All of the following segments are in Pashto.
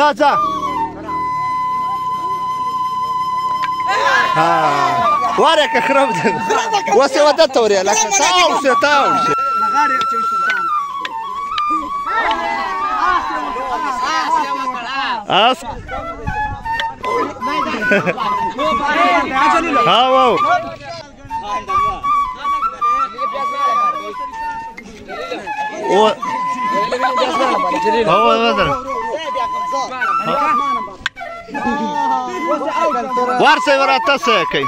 ځه ځه واره که خراب دی اوس یې وده ته ورې لکه تاو شي تاو شي اس ها واو هو ورسې وراته څه کوي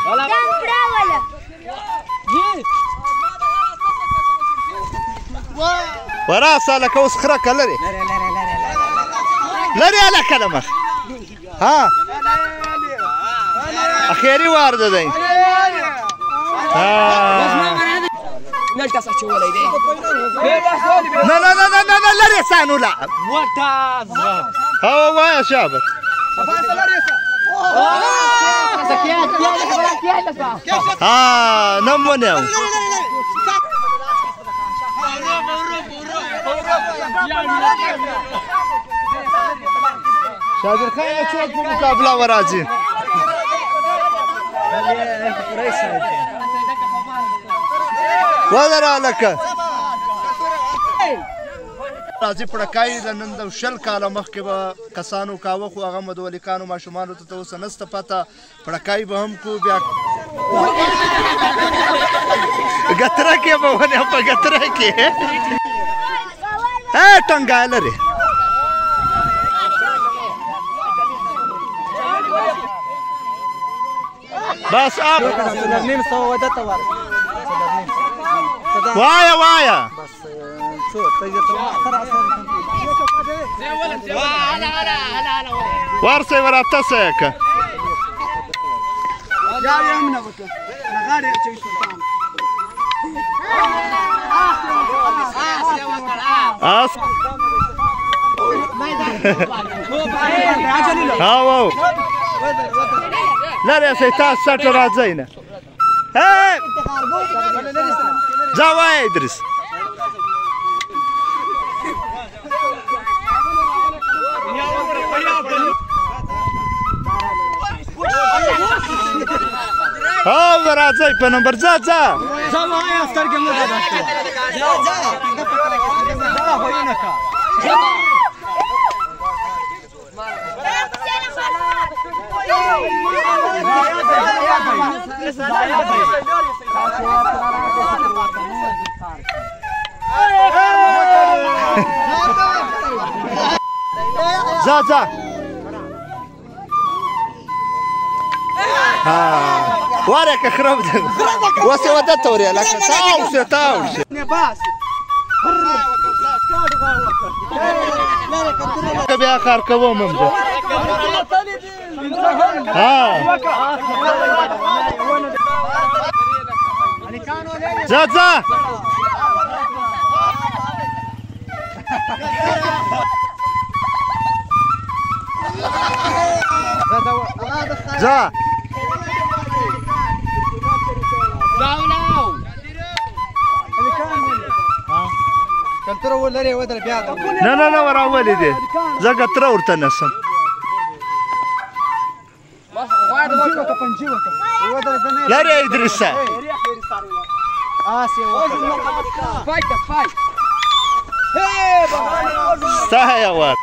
وراسه لکه اوس خرکه لرې لرې هلکه له مخ ها اخیري وار ده دی نه نه نه نه نه لرې سانو لا هو وایه شابر ها نم ونیو شابر خان څوک په مقابله وراځي ودره هلکه راځي پړکای د نن د 20 کاله مخکې به کسانو کاوه خو هغه مدولیکانو ماشومانو ته اوسه نسته پته پړکای به هم کو بیا ګتره کې به ونې په ګتره کې ټنګا لري بس اب وایا وایا ورسې وراته څه که اس ها واو لرې سئ تاسو سټه راځئ نه ځه وایه ادریس ها راځئ په نمبر ځه ځه ځه ځه واره که خراب دی اوس یې وده ته ورې لکه تاو شي تاو شي بیا کار کوم هم ده ها ځه ځه ځه نه نه نه وراولې دي زه ګتره ورته نسم لرې ادریسه ستا یې ور